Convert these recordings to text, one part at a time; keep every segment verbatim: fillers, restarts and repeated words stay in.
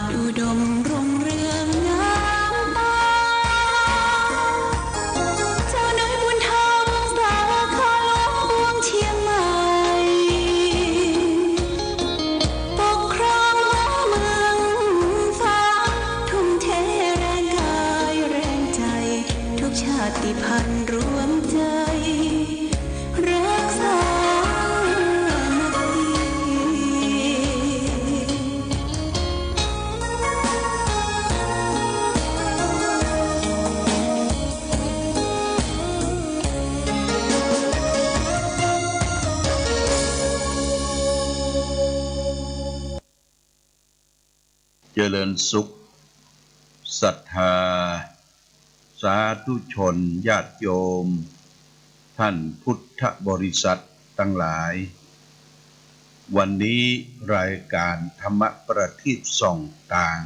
อุดมรุ่งเรืองงามตา เจ้าเนยบุญธรรม สาขาหลวงเมืองเชียงใหม่ ปกครองเมืองฟ้า ทุ่มเทแรงกายแรงใจ ทุกชาติพันธุ์รวมใจ รักสามัคคี เจริญสุข ศรัทธา สาธุชน ญาติโยม ท่านพุทธบริษัทตังหลาย วันนี้รายการธรรมประทีปส่องตาง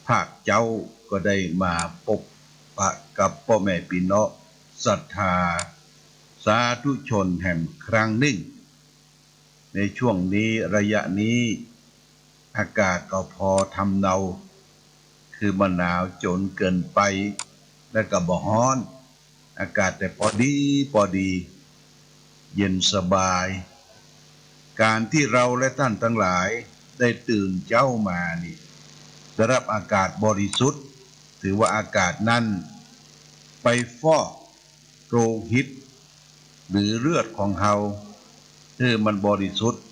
ภาคเจ๊าก็ได้มาปบปะกับป้อแม่ปี้น้องศรัทธา สาธุชนแหมครั้งนึ่ง ในช่วงนี้ระยะนี้ อากาศก็พอทำเนา คือบ่หนาวจ๋นเกินไป และก็บ่ฮ้อน อากาศแต่ปอดีปอดี เย็นสบาย การตี้เราและต้านตังหลายได้ตื่นเจ๊ามานี่ ได้ฮับอากาศบริสุทธิ์ ถือว่าอากาศนั้นไปฟอก โลหิต หรือเลือดของเฮา หื้อมันบริสุทธิ์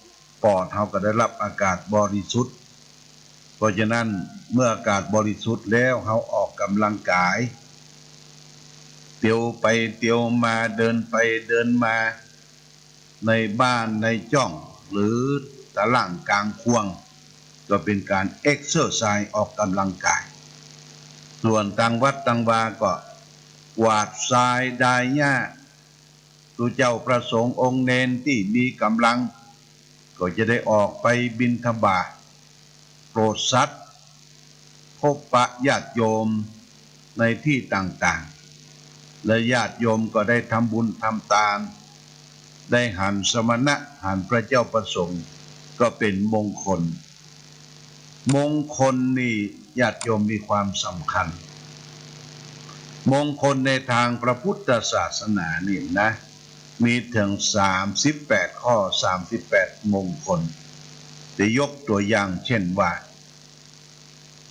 ปอดเฮาก็ได้ฮับอากาศบริสุทธิ์ เพราะฉะนั้นเมื่ออากาศบริสุทธิ์แล้วเฮาออกกำลังกาย เตียวไปเตียวมา เดินไปเดินมา ในบ้านในจ้อง หรือตะล่างก๋างข่วง ก็เป๋นก๋านเอ็กเซอร์ไซส์ ออกกำลังกาย ส่วนตางวัดตางวาก็กวาดซายดายหญ้า ตุ๊เจ้าพระสงฆ์องค์เณรตี้มีก๋ำลัง ก็จะได้ออกไปบิณฑบาต โปรดสัตว์ พบปะญาติโยมในตี้ต่างๆ และญาติโยมก็ได้ทำบุญทำตาน ได้หันสมณะ หันพระเจ้าพระสงฆ์ ก็เป๋นมงคล มงคลนี่ญาติโยมมีความสำคัญ มงคลในตางพระพุทธศาสนานี่นะ มีเถิงสามสิบแปดข้อ สามสิบแปดมงคล จะยกตัวอย่างเช่นว่า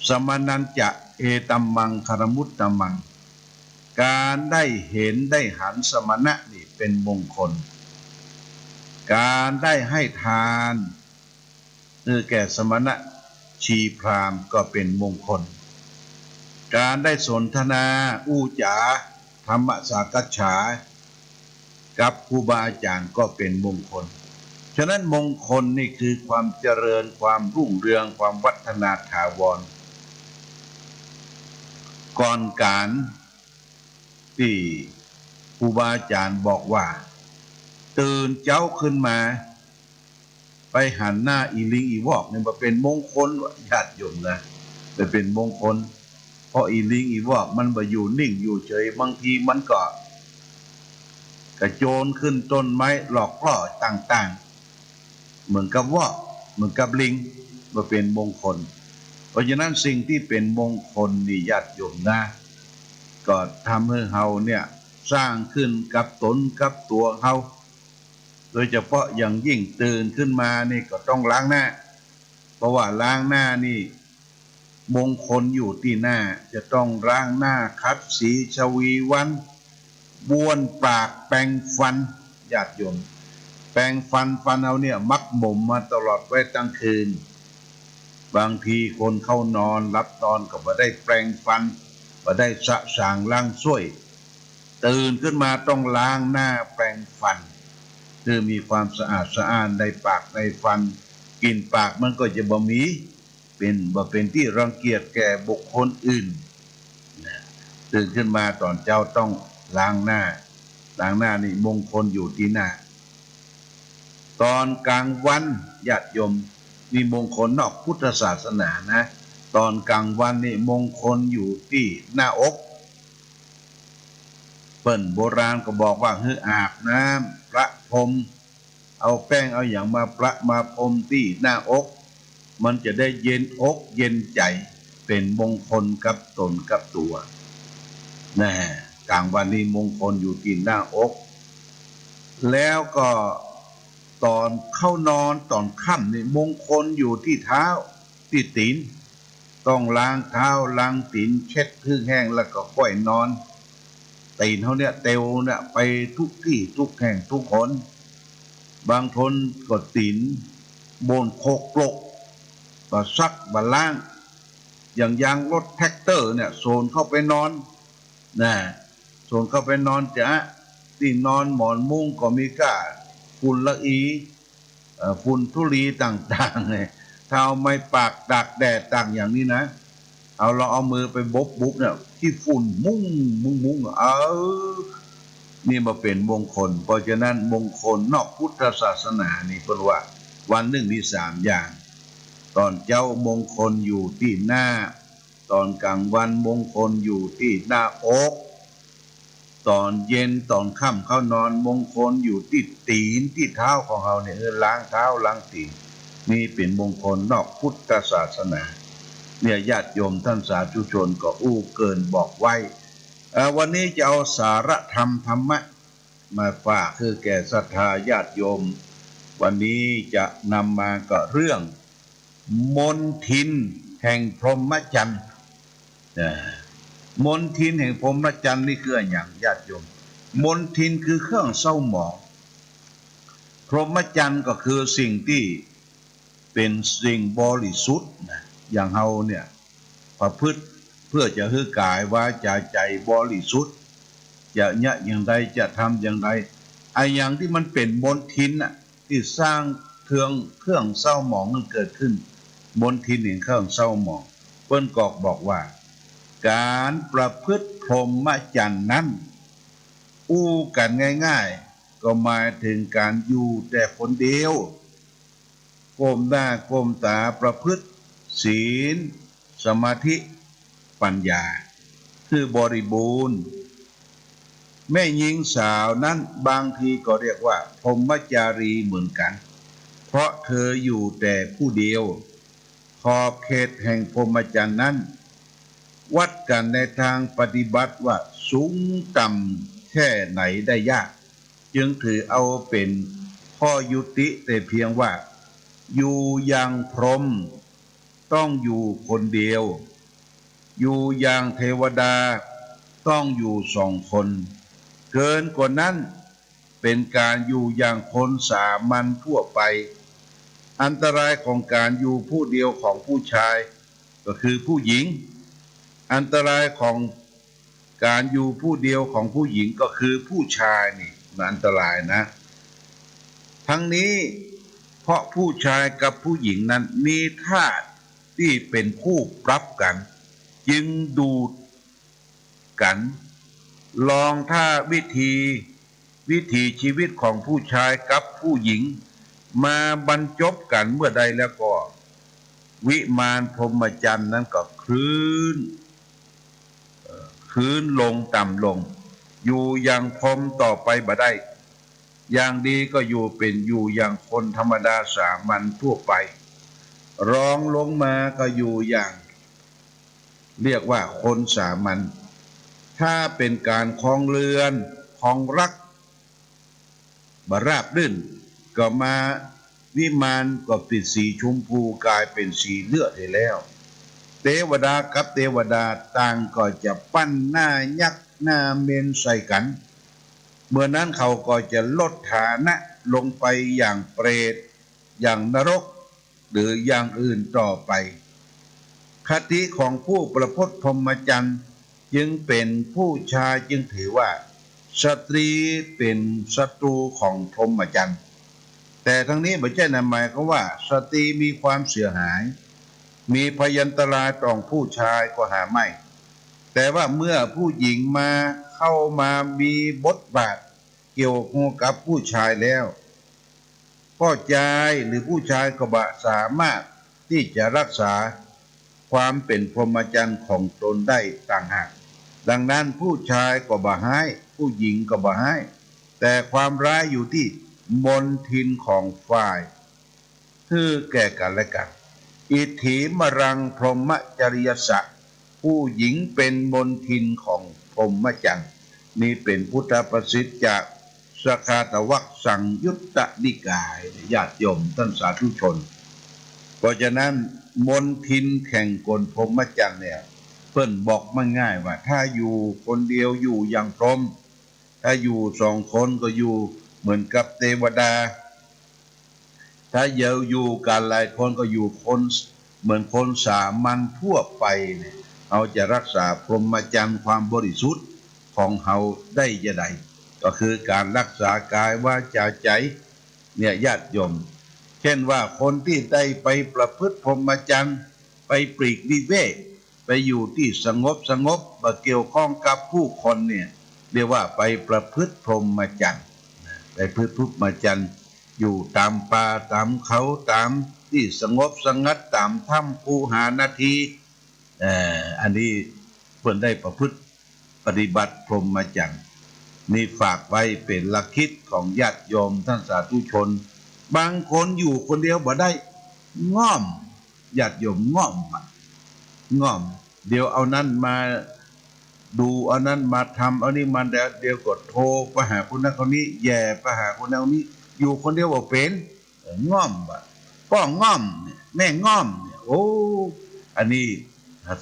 สมณัญจะ เอตัมมังคลมุตตมัง ก๋านได้เห็นได้หันสมณะนี่เป๋นมงคล ก๋านได้ให้ตาน หื้อแก่สมณะชีพราหมณ์ก็เป๋นมงคล ก๋านได้สนทนาอู้จ๋า ธรรมสักขจา กับครูบาอาจ๋ารย์ก็เป๋นมงคล ฉะนั้นมงคลนี่คือความเจริญ ความรุ่งเรือง ความวัฒนาถาวร ก่อนก๋าน ตี้ครูบาอาจ๋ารย์บอกว่า ตื่นเจ๊าขึ้นมา ไปหันหน้าอี่ลิงอี่วอกนี่บ่เป๋นมงคลวะ ญาติโยมนะ บ่เป๋นมงคล เพราะอี่ลิงอี่วอกมันบ่อยู่นิ่งอยู่เฉย บางทีมันก็กระโจนขึ้นต้นไม้หลอกล่อต่างๆ เหมือนกับวอก เหมือนกับลิง บ่เป๋นมงคล เพราะฉะนั้นสิ่งตี้เป๋นมงคลนี่ญาติโยมนะ ก็ทำหื้อเฮาเนี่ยสร้างขึ้นกับต๋นกับตั๋วเฮา โดยเฉพาะอย่างยิ่งตื่นขึ้นมานี่ก็ต้องล้างหน้า เพราะว่าล้างหน้านี่มงคลอยู่ตี้หน้า จะต้องล้างหน้า ขัดสีชวีวัน บ้วนปาก แปรงฟัน ญาติโยม แปรงฟัน ฟันเฮาเนี่ยหมกหมมมาตลอดไว้ตึงคืน บางทีคนเข้านอนหลับนอนก็บ่ได้แปรงฟัน บ่ได้สะสางล้างส้วย ตื่นขึ้นมาต้องล้างหน้าแปรงฟัน หื้อมีความสะอาดสะอ้านในปากในฟัน กลิ่นปากมันก็จะบ่มี เป๋น บ่เป๋นตี้รังเกียจแก่บุคคลอื่นนะ ตื่นขึ้นมาต๋อนเจ๊าต้องล้างหน้า ล้างหน้านี่มงคลอยู่ตี้หน้า ต๋อนก๋างวันญาติโยม นี่มงคลนอกพุทธศาสนานะ ต๋อนก๋างวันนี่มงคลอยู่ตี้หน้าอก เปิ้นโบราณก็บอกว่าหื้ออาบน้ำประพรม เอาแป้งเอาหยังมาประมาพรมตี้หน้าอก มันจะได้เย็นอกเย็นใจ๋ เป๋นมงคลกับต๋นกับตั๋ว แน่ ก๋างวันนี้มงคลอยู่ตี้หน้าอก แล้วก็ต๋อนเข้านอนต๋อนค่ำนี่มงคลอยู่ตี้เท้า ตี้ตี๋น ต้องล้างเท้าล้างตี๋น เช็ดหื้อแห้งแล้วก็ค่อยนอน ตี๋นเฮาเนี่ยเตียวเนี่ยไปกู้ตี้กู้แห่งกู้หน บางคนก็ตี๋นบ่นโครกโครก บ่ซักบ่ล้าง อย่างยางรถแทรกเตอร์เนี่ย โสนเข้าไปนอน น่ะ โสนเข้าไปนอนจ๊ะ ตี้นอนหมอนมุ้งก็มีก้า ฝุ่นละอี เอ่อ ฝุ่นธุลีต่างๆ เนี่ย ถ้าเอาไม้ปากตากแดดต่างอย่างนี้นะ เอา ลองเอามือไปบกบุบเนี่ย ขี้ฝุ่นมุ้งมุ้งมุ้ง เออ นี่บ่เป๋นมงคล เพราะฉะนั้นมงคลนอกพุทธศาสนานี่เปิ้นว่า วันนึ่งมีสามอย่าง ต๋อนเจ๊ามงคลอยู่ตี้หน้า ต๋อนก๋างวันมงคลอยู่ตี้หน้าอก ต๋อนเย็นต๋อนค่ำเข้านอนมงคลอยู่ตี้ตี๋นตี้เท้าของเฮาเนี่ย เออ ล้างเท้าล้างตี๋น นี่เป๋นมงคลนอกพุทธศาสนา เนี่ย ญาติโยมต้านสาธุชนก็อู้เกริ่นบอกไว้ เอ่อ วันนี้จะเอาสาระธรรมธรรมะมาฝากหื้อแก่ศรัทธาญาติโยม วันนี้จะนำมาก็เรื่อง มลทินแห่งพรหมจรรย์ เอ่อ มลทินแห่งพรหมจรรย์นี่คืออะหยังญาติโยม มลทินคือเครื่องเศร้าหมอง พรหมจรรย์ก็คือสิ่งตี้เป๋นสิ่งบริสุทธิ์นะ อย่างเฮาเนี่ย ประพฤติเพื่อจะหื้อกายวาจาใจ๋บริสุทธิ์ จะเยียะอย่างใด จะทำอย่างใด อะหยังตี้มันเป๋นมลทินน่ะ ตี้สร้างเครื่อง เครื่องเศร้าหมองหื้อเกิดขึ้น มลทินแห่งเครื่องเศร้าหมอง เปิ้นก็บอกว่า ก๋านประพฤติพรหมจรรย์นั้น อู้กั๋นง่ายๆ ก็หมายเถิงก๋านอยู่แต่คนเดียว ก้มหน้าก้มต๋าประพฤติศีล สมาธิ ปัญญา หื้อบริบูรณ์ แม่ญิงสาวนั้นบางทีก็เรียกว่าพรหมจารีเหมือนกั๋น เพราะเธออยู่แต่ผู้เดียว ขอบเขตแห่งพรหมจรรย์นั้น วัดกั๋นในตางปฏิบัติว่าสูงต่ำแค่ไหนได้ยาก จึงถือเอาเป๋นข้อยุติแต่เพียงว่า อยู่อย่างพรหมต้องอยู่คนเดียว อยู่อย่างเทวดาต้องอยู่สองคน เกินกว่านั้นเป๋นก๋านอยู่อย่างคนสามัญทั่วไป อันตรายของก๋านอยู่ผู้เดียวของผู้ชายก็คือผู้หญิง อันตรายของก๋านอยู่ผู้เดียวของผู้หญิงก็คือผู้ชายนี่ มันอันตรายนะ ทั้งนี้เพราะผู้ชายกับผู้หญิงนั้นมีธาตุตี้เป๋นคู่ปรับกั๋น จึงดูด กั๋น ลองถ้าวิธี วิถีชีวิตของผู้ชายกับผู้หญิงมาบรรจบกั๋นเมื่อใดแล้วก็ วิมานพรหมจรรย์นั้นก็คลื่น เอ่อ คลื่นลงต่ำลง อยู่อย่างพรหมต่อไปบ่ได้ อย่างดีก็อยู่เป๋นอยู่อย่างคนธรรมดาสามัญทั่วไป รองลงมาก็อยู่อย่าง เรียกว่าคนสามัญ ถ้าเป๋นก๋านครองเรือน ครองรัก บ่ราบรื่น ก็มาวิมานก็ปิดสีชมพูก๋ายเป๋นสีเลือดไปแล้ว เตวดากับเตวดาต่างก็จะปั้นหน้ายักษ์หน้าเมนใส่กั๋น เมื่อนั้นเขาก็จะลดฐานะลงไปอย่างเปรต อย่างนรก หรืออย่างอื่นต่อไป คติของผู้ประพฤติพรหมจรรย์จึงเป๋นผู้ชายจึงถือว่าสตรีเป๋นศัตรูของพรหมจรรย์ แต่ทั้งนี้บ่ใจ้หมายความว่าสตรีมีความเสียหาย มีพยันตรายต่อผู้ชายก็หาไม่ แต่ว่าเมื่อผู้หญิงมาเข้ามามีบทบาทเกี่ยวข้องกับผู้ชายแล้ว ป้อจายหรือผู้ชายก็บ่สามารถตี้จะรักษาความเป๋นพรหมจรรย์ของตนได้ต่างหาก ดังนั้นผู้ชายก็บ่ฮ้าย ผู้หญิงก็บ่ฮ้าย แต่ความร้ายอยู่ตี้มลทินของฝ่ายหื้อแก่กั๋นและกั๋น อิทธิมรังพรหมจริยสะ ผู้หญิงเป็นมลทินของพรหมจรรย์ นี่เป๋นพุทธภาษิตจากสกาตวักสังยุตตนิกาย ญาติโยมต้านสาธุชน เพราะฉะนั้นมลทินแห่งคนพรหมจรรย์เนี่ย เปิ้นบอกมาง่ายว่า ถ้าอยู่คนเดียวอยู่อย่างพรหม ถ้าอยู่สองคนก็อยู่เหมือนกับเตวดา ถ้าเยาอยู่กั๋นหลายคนก็อยู่คน เหมือนคนสามัญทั่วไปเนี่ย เฮาจะรักษาพรหมจรรย์ความบริสุทธิ์ของเฮาได้จาใด ก็คือก๋านรักษากายวาจาใจ๋เนี่ยญาติโยม เช่นว่าคนตี้ได้ไปประพฤติพรหมจรรย์ ไปปลีกวิเวก ไปอยู่ตี้สงบสงบ บ่เกี่ยวข้องกับผู้คนเนี่ย เรียกว่าไปประพฤติพรหมจรรย์ ไปประพฤติพรหมจรรย์ อยู่ต๋ามป่าต๋ามเขา ต๋ามตี้สงบสงัด ต๋ามถ้ำคูหานาที เอ่อ อันนี้เปิ้นได้ประพฤติปฏิบัติพรหมจรรย์ นี่ฝากไว้เป๋นหลักคิดของญาติโยมต้านสาธุชน บางคนอยู่คนเดียวบ่ได้ ง่อม ญาติโยมง่อมอะ ง่อม เดี๋ยวเอานั้นมาดู เอานั้นมาทำ เอานี้มา เดี๋ยว เดี๋ยวก็โทรไปหาคนนั้นคนนี้ แหย่ไปหาคนนั้นคนนี้ อยู่คนเดียวบ่เป๋น เออ ง่อมบ่ะ ป้อง่อมเนี่ย แม่ง่อมเนี่ย โอ้ อันนี้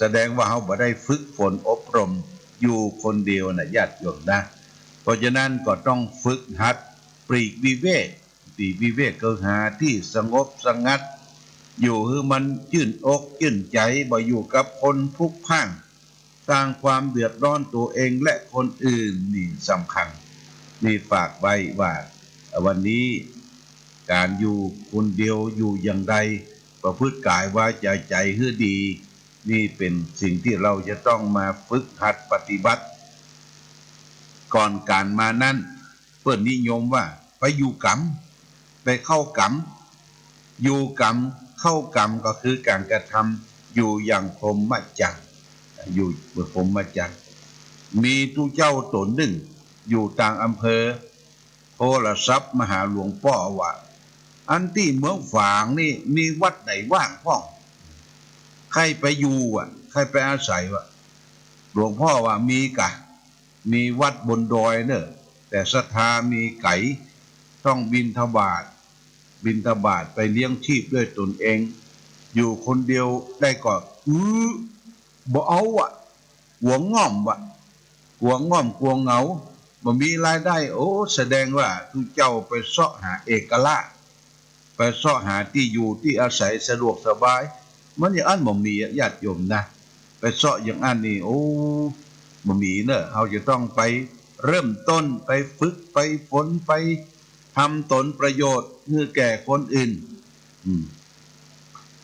แสดงว่าเฮาบ่ได้ฝึกฝนอบรมอยู่คนเดียวนะญาติโยมนะ เพราะฉะนั้นก็ต้องฝึกหัดปลีกวิเวก ปลีกวิเวกคือหาตี้สงบสงัด อยู่หื้อมันจื้นอกจื้นใจ๋ บ่อยู่กับคนพลุกพล่าน สร้างความเดือดร้อนตั๋วเองและคนอื่น นี่สำคัญ นี่ฝากไว้ว่า วันนี้ก๋านอยู่คนเดียวอยู่อย่างใด ประพฤติกายวาจาใจ๋หื้อดี นี่เป๋นสิ่งตี้เฮาจะต้องมาฝึกหัดปฏิบัติ ก่อนก๋านมานั้น เปิ้นนิยมว่าไปอยู่กรรม ไปเข้ากรรม อยู่กรรม เข้ากรรม ก็คือก๋านกระทำอยู่อย่างพรหมจรรย์ อยู่พรหมจรรย์ มีตุ๊เจ้าต๋นนึ่งอยู่ต่างอำเภอ โทรศัพท์มาหาหลวงป้อว่า อันตี้เมืองฝางนี่มีวัดไหนว่างพ่อง ใค่ไปอยู่อะ ใค่ไปอาศัยวะ หลวงป้อว่ามีก่ะ มีวัดบนดอยเน่อ แต่ศรัทธามีไก๋ ต้องบิณฑบาต บิณฑบาตไปเลี้ยงชีพด้วยตนเอง อยู่คนเดียวได้ก่อ อื้อ บ่เอาอะ กั๋วง่อมวะ กั๋วง่อม กั๋วเหงา บ่มีรายได้ โอ้ แสดงว่าตุ๊เจ้าไปเซาะหาเอกราช ไปเซาะหาตี้อยู่ตี้อาศัยสะดวกสบาย มันอย่างอั้นบ่มีอะญาติโยมนะ ไปเซาะอย่างอั้นนี่ โอ้ บ่มีเน่อ เฮาจะต้องไปเริ่มต้น ไปฝึก ไปฝน ไปทำตนประโยชน์หื้อแก่คนอื่น อืม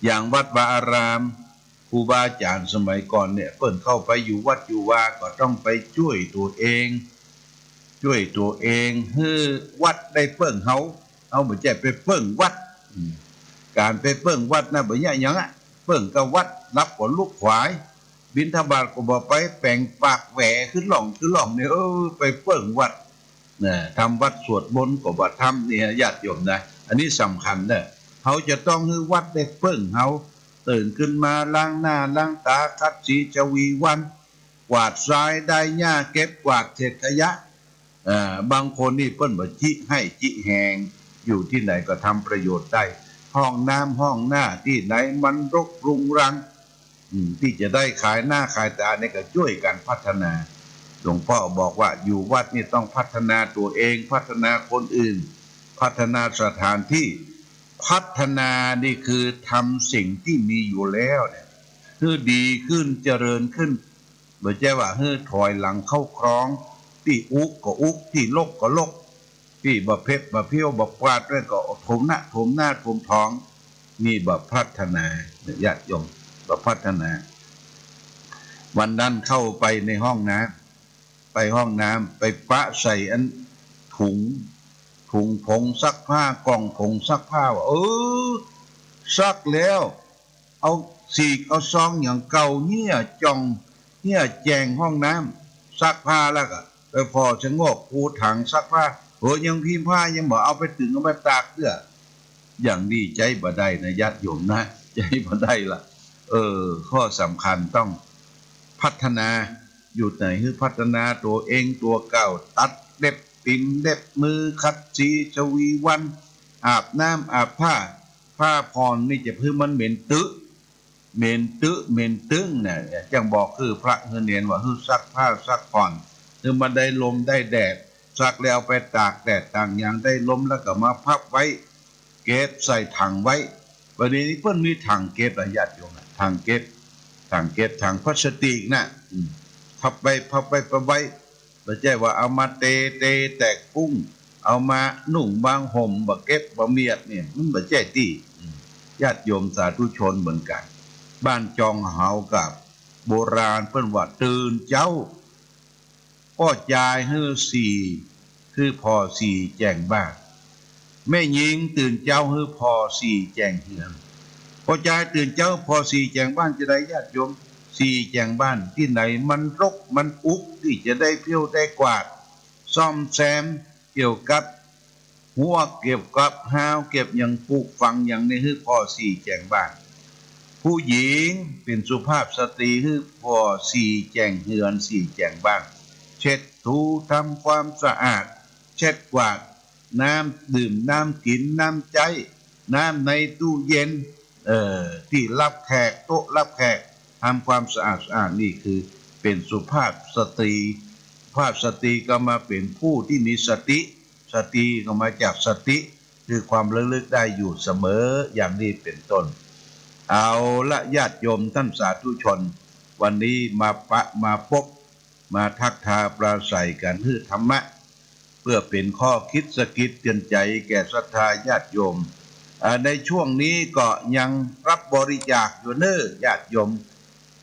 อย่างวัดวาอาราม ครูบาอาจ๋ารย์สมัยก่อนเนี่ย เปิ้นเข้าไปอยู่วัดอยู่วา ก็ต้องไปจ้วยตั๋วเอง จ้วยตั๋วเอง หื้อวัดได้เปิ้งเฮา เฮาบ่ใจ้ไปเปิ้งวัด อืม ก๋านไปเปิ้งวัดนะ บ่ยากหยังอะ เปิ้งก้าวัด หลับก็ลุกขวาย บิณฑบาตก็บ่ไป แป๋งปากแหวขึ้นล่องขึ้นล่องเนี่ย เออ ไปเปิ้งวัด นะ ทำวัตรสวดมนต์ก็บ่ทำเนี่ย ญาติโยมนะ อันนี้สำคัญเน่อ เฮาจะต้องหื้อวัดได้เปิ้งเฮา ตื่นขึ้นมาล้างหน้าล้างต๋า ขัดสีชวีวัน กวาดซายได้หญ้า เก็บกวาดเศษขยะ เอ่อ บางคนนี่เปิ้นบ่จิไฮ่จิแฮง อยู่ตี้ไหนก็ทำประโยชน์ได้ ห้องน้ำห้องหน้าตี้ไหนมันรกรุงรัง อืม ตี้จะได้ขายหน้าขายต๋าเนี่ยก็จ้วยกั๋นพัฒนา หลวงป้อบอกว่าอยู่วัดนี่ต้องพัฒนาตั๋วเอง พัฒนาคนอื่น พัฒนาสถานตี้ พัฒนานี่คือทำสิ่งตี้มีอยู่แล้วเนี่ย หื้อดีขึ้น เจริญขึ้น บ่ใจ้ว่าหื้อถอยหลังเข้าคลอง ตี้อุก็อุ ตี้รกก็รก ตี้บ่เพ็บบ่เพี้ยวบ่กวาดไว้ก็ถมหน้าถมหน้าถมถอง นี่บ่พัฒนา ญาติโยม บ่พัฒนา วันนั้นเข้าไปในห้องน้ำ ไปห้องน้ำ ไปปะใส่อันถุง ถุงผงซักผ้า ก่องผงซักผ้า ว่า เออ ซักแล้ว เอาสีกเอาซองหยังเก่าเฮี้ยจ่อง เฮี้ยแจ่งห้องน้ำ ซักผ้าแล้วก็ไปผ่อชะโงกดูถังซักผ้า เฮ้ย ยังพิมพ์ผ้ายังบ่เอาไปตึงเอาไปตากเตื้อ อย่างนี้ใจ๊บ่ได้นะญาติโยมนะ ใจ๊บ่ได้ละ เออ ข้อสำคัญต้องพัฒนา อยู่ไหนหื้อพัฒนาตั๋วเองตั๋วเก่า ตัดเล็บ ติมเล็บ มือขัดสี ชวีวัน อาบน้ำอาบผ้า ผ้าผ่อนนี่จะหื้อมันเหม็นตึ๊ เหม็นตึ๊ เหม็นตึงนะ จั่งบอกคือพระคือเณรว่าหื้อซักผ้าซักผ่อน หื้อมันได้ลมได้แดด ซักแล้วไปตากแดดตากหยังได้ลมแล้วก็มาพับไว้ เก็บใส่ถังไว้ บัดนี้เปิ้นมีถังเก็บอะญาติโยมอะ ถังเก็บ ถังเก็บ ถังพลาสติกน่ะ อืม พับไว้ พับไว้ พับไว้ บ่ใจ้ว่าเอามาเต เตแตกปุ้ง เอามานุ่งมาห่ม บ่เก็บบ่เมียดเนี่ย มันบ่ใจ้ตี้ อืม ญาติโยมสาธุชนเหมือนกั๋น บ้านจองเฮากับโบราณเปิ้นว่าตื่นเจ๊า ป้อจายหื้อสี่ หื้อผ่อสี่แจ้งบ้าน แม่ญิงตื่นเจ๊าหื้อผ่อสี่แจ้งเฮือน ป้อจายตื่นเจ๊าผ่อสี่แจ้งบ้านจะใดญาติโยม สี่แจ้งบ้านตี้ไหนมันรกมันอุ๊กตี้จะได้เผี้ยวได้กวาด ซ่อมแซม เกี่ยวกับฮั้ว เกี่ยวกับฮาว เก็บหยังปลูกฝังหยังนี่หื้อผ่อสี่แจ้งบ้าน ผู้หญิงเป๋นสุภาพสตรีหื้อผ่อสี่แจ้งเฮือนสี่แจ้งบ้าน เช็ดถูทำความสะอาด เช็ดกวาด น้ำดื่ม น้ำกิ๋น น้ำใจ๊ น้ำในตู้เย็น เอ่อ ตี้ฮับแขก โต๊ะฮับแขก ทำความสะอาด สะอาด นี่คือเป๋นสุภาพสตรี สุภาพสตรีก็มาเป๋นผู้ตี้มีสติ สติก็มาจากสติ คือความระลึกได้อยู่เสมอ อย่างนี้เป๋นต้น เอาละญาติโยมต้านสาธุชน วันนี้มาปะมาปบ มาทักทายปราศรัยกั๋นหื้อธรรมะ เปื้อเป๋นข้อคิดสะกิดเตือนใจ๋แก่ศรัทธาญาติโยม อ่า ในช่วงนี้ก็ยังฮับบริจาคอยู่เน่อญาติโยม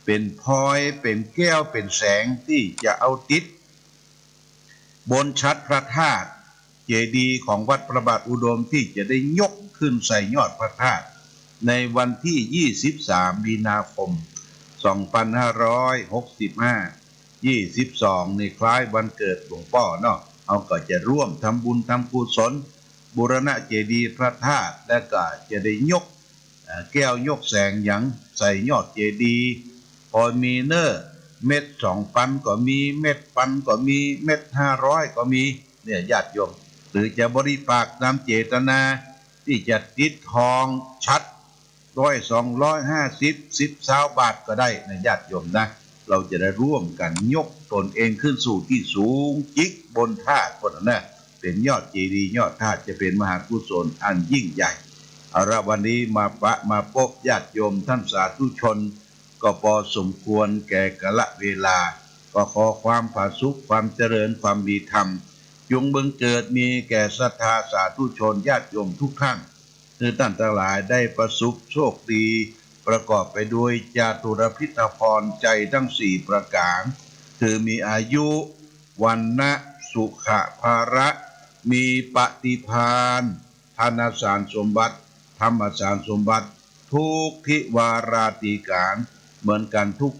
เป๋นพลอย เป๋นแก้ว เป๋นแสงตี้จะเอาติด บนฉัตรพระธาตุ เจดีย์ของวัดพระบาทอุดมตี้จะได้ยกขึ้นใส่ยอดพระธาตุ ในวันตี้ยี่สิบสามมีนาคม สองปันห้าร้อยหกสิบห้า ยี่สิบสองนี่คล้ายวันเกิดหลวงป้อเนาะ เฮาก็จะร่วมทำบุญทำกุศล บูรณะเจดีย์พระธาตุ แล้วก็จะได้ยก เอ่อ แก้วยกแสงหยังใส่ยอดเจดีย์ ปอมีเน่อ เม็ดสองปันก็มี เม็ดปันก็มี เม็ดห้าร้อยก็มี เนี่ยญาติโยม หรือจะบริจาคต๋ามเจตนาตี้จะติดทองฉัตร ร้อย สองร้อย ห้าสิบ สิบ ซาวบาทก็ได้นะญาติโยมนะ เฮาจะได้ร่วมกั๋นยกตนเองขึ้นสู่ตี้สูงจิกบนธาตุพุ้นนะ เป๋นยอดเจดีย์ยอดธาตุ จะเป๋นมหากุศลอันยิ่งใหญ่ เอาละวันนี้มาปะมาปบญาติโยมต้านสาธุชน ก็ปอสมควรแก่กาละเวลา ก็ขอความผาสุก ความเจริญ ความมีธรรม จงบังเกิดมีแก่ศรัทธาสาธุชนญาติโยมทุกท่าน หื้อต้านตังหลายได้ประสบโชคดี ประกอบไปด้วยจาตุรพิธพรชัยทั้งสี่ประก๋าน คือมีอายุ วรรณะ สุขะ พละ มีปฏิภาณ ธนสารสมบัติ ธรรมสารสมบัติ ทุกทิวาราตรีก๋าน เหมือนกั๋นทุก